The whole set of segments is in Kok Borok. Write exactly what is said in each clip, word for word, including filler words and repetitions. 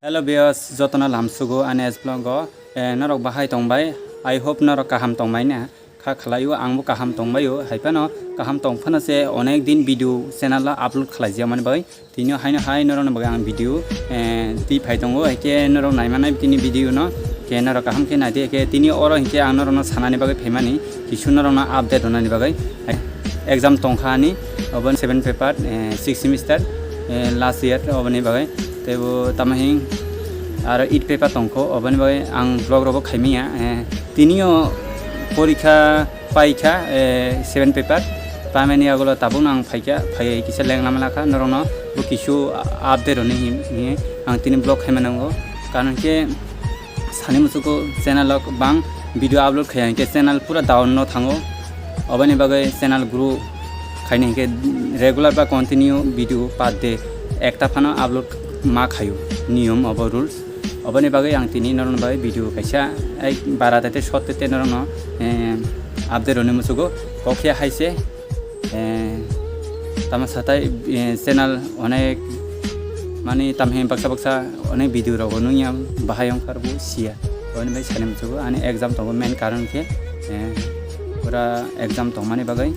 Hello viewers, jotono lamsugo ani S vlog o. Eh, norok bahai tongbai? I hope norok kaham tongbai na. Kha khlai o, ang bo kaham tongbai o. Hai phano kaham tong phano se onek din video channel o upload khlai jia mani bai. Tini haino hai norok ni bagwi ang video, eh, twi phai tongo. Hai khe norok nai manai tini video no. Khe norok kaham khe nai di. Khe tini oro hinkhe ang norok no sanani bagwi phaimani. Kisu norok no update rwnani bagwi. Exam tongkha ani, obo seven paper, eh, six semester, eh, last year, oboni bagwi. Tei bo tamo hing aro eight paper tongkho, oboni bagwi ang vlog rogo khaimaya. Eh, tinio porikha paikha, eh, seven paper, pamani agulo tabukno ang phaikha, phaiwi kisa leng lama lakha, norokno bo kisu update rwni hin-, hinwi ang tini vlog khaima nango. Karon khe sani musugo channel o bang video upload khaiya hinkhe channel pura down no thango. Oboni bagwi channel grow khaina hinkhe regular ba continue video per day ekta phano upload ma khaio, niyom obo rules. Oboni bagwi ang tini norokno bagwi video kaisa ai bara tete short tete norokno, eh, update rwni musugo. Kok khe hai se. Eh, tamo satai, eh, channel onek mani tamhe baksa baksa onek video rogo nungya bahai ongkar bo siya. Oni bai sani musugo ani exam tongo main karon khe, eh, pura exam tongmani bagwi.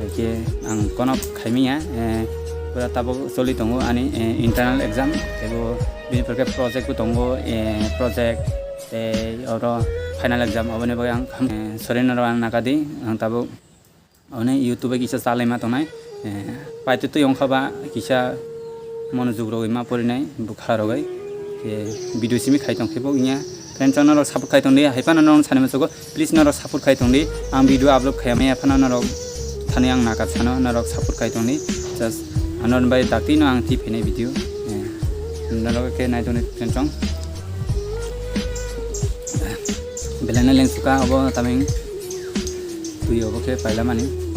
Hai khe ang kono khaimaya, eh, pura tabuk choli tongo ani, eh, internal exam. Tebo bini pore khe project bo tongo, eh, project tei oro final exam oboni bagwi ang kham-, eh, sorry norok ang nakadi ang tabuk. Oni YouTube kisa chalaima tongnai. Eh, paitwi twi ongkha ba kisa monojog rogwi ma porinai bwkha rogwi. Eh, video simi khai tong khe bo wngya. Friends, norok support khai tong di. Hai phano norok sani musugo. Please norok support khai tong di. Ang video upload khai maya phano norok thani ang nakar sano norok support khai tong di. Just anon bai dakti no ang twi phainai video. Eh, norok khe nai tong di friends song. Belai no lengsuka obo taming. Twi obo khe pailamani.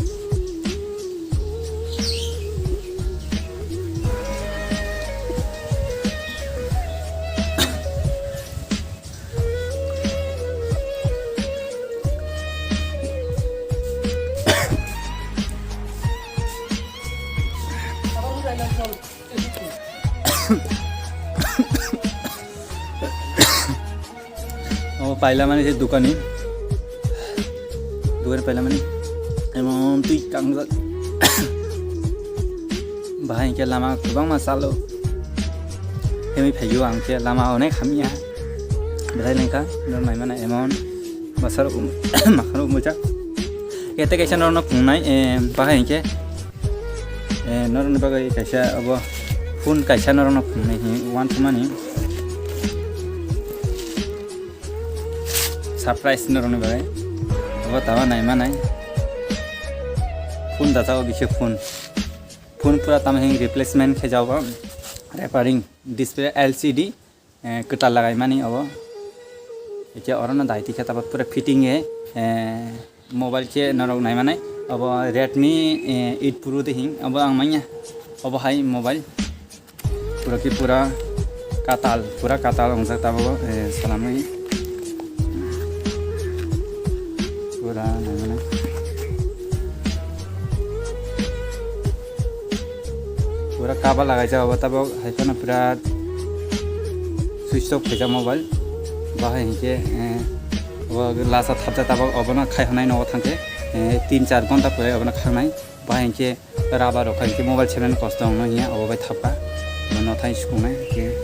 Obo pailamani se dukani. Dukani pailamani. Emon twi kangjak. Bahai hinkhe lama kwbangma chalo. Hemwi phaiyo ang khe lama onek hamya. Belai lengkha, norok naimana emon. Basar um, makhar umujak. Kete kaisa norokno phungnai, eh, bahai hinkhe. Eh, norokni bagwi kaisa obo phone kaisa norokno phungnai hi uansukmani. Surprise norokni bagwi. Obo tama naimanai. Phone dachago kisa phone. Phone pura tamo hing replacement khe jago. Repairing display L C D, eh, kwtal lagaimani obo. Ekhe orono daiti khe tabuk pura fitting e, eh, mobile khe norok naimanai. Obo Redmi, eh, eight Pro de hing. Obo ang manya. Obo hai mobile. Pura ki pura katal, pura katal wngjak tabuk, eh, salamwi. Pura nangmani. Pura cover lagaijak obo tabuk, hai phano pura switch off khaijak mobile. Bahai hinkhe, eh, obo lasa thapjak tabuk, obono khai hwnai nogo thangkhe, eh, tin char ghonta pore obono khangnai. Bahai hinkhe rubber rok hai khe mobile sebnani kosto wngno hiya, obo bai thapkha. Obo no thai sukungnai khe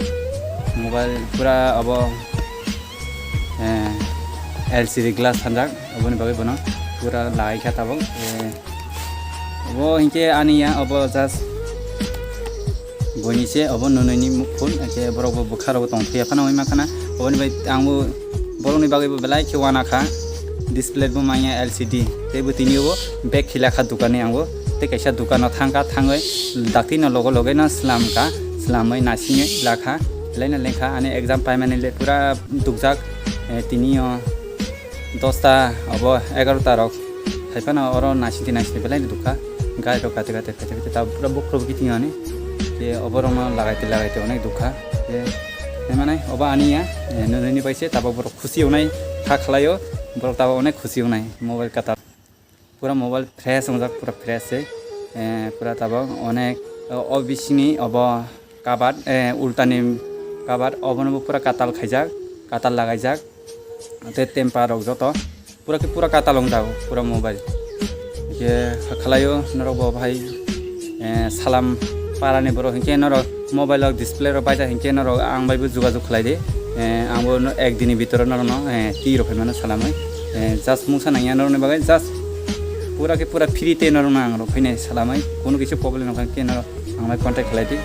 mobile pura obo, eh, L C D glass thanjak, oboni bagwi bono pura lagai kha tabuk. Eh, obo hinkhe ani ya, obo just Boini se obo nwnwi ni phone, ake borok bo bwkha rok tong phiya phano oi ma khana. Oboni bai ang bo borok ni bagwi bo belai khe wana kha. Display bo manya L C D. Tei bo tini bo bag khila kha dukan ni ang bo. Tei kaisa dukan o thang kha, thangwi dakti no logo loge no slam kha, slamwi nasingwi la kha. Belai no lengkha ani exam paimani le pura dukjak, eh, tini o. Dosta obo egarota rok hai phano oro naisingtwi naisingtwi belai dukha. Gari rok kate kate kate kate tabuk pura bukhuk rok biting ani. Khe obo rok no lagaite lagaite onek dukha. Khe hai mane obo ani ya, eh, nwnwi ni bai se tabuk borok khusi wngnai kha khlai o, borok tabuk onek khusi wngnai mobile kata. Pura mobile fresh wngjak, pura fresh se. Eh, pura tabuk onek, o, o bisingni obo kabar, eh, ultani cover, obono bo pura katal khaijak, katal lagaijak. Tei temper rok joto pura khe pura katal wng jago pura mobile. Hingke kha khlaio norok bo bahai, eh, salam parani borok hingke norok mobile o display rok baijak hingke norok ang bai bo jogajog khlai di. Eh, ang bo no ek dini bitoro norok no, eh, twi rok phai mano salamai. Eh, just mungsa nangya norok ni bagwi just pura khe pura free tei norok no ang rok phainai salamai. Kono kisa problem wngkha khe norok ang bai contact khlai di.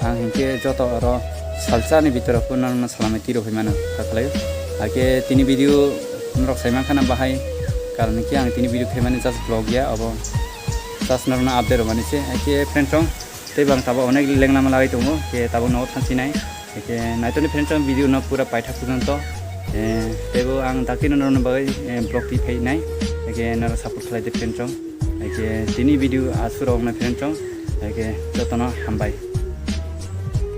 Ang hingke joto oro salsa ni bitoro phano norok no salamai tiro phai mano kha khlaio. Hake tini video norok sai mankha na bahai, karon hingke ang tini video khaimani just vlog ya obo, just norok no update rwmani se. Hake friend song tei bang tabo onek lengna ma lagai tongo, ke tabo nogo thansinai. Hake naitoni friend song video no pura paitha pujonto, eh, teibo ang dakti no norok no bagwi, eh, vlog twi phai nai. Hake norok support khlai de friend song. Hake tini video asuro wngnai friend song. Hake jotono hambai.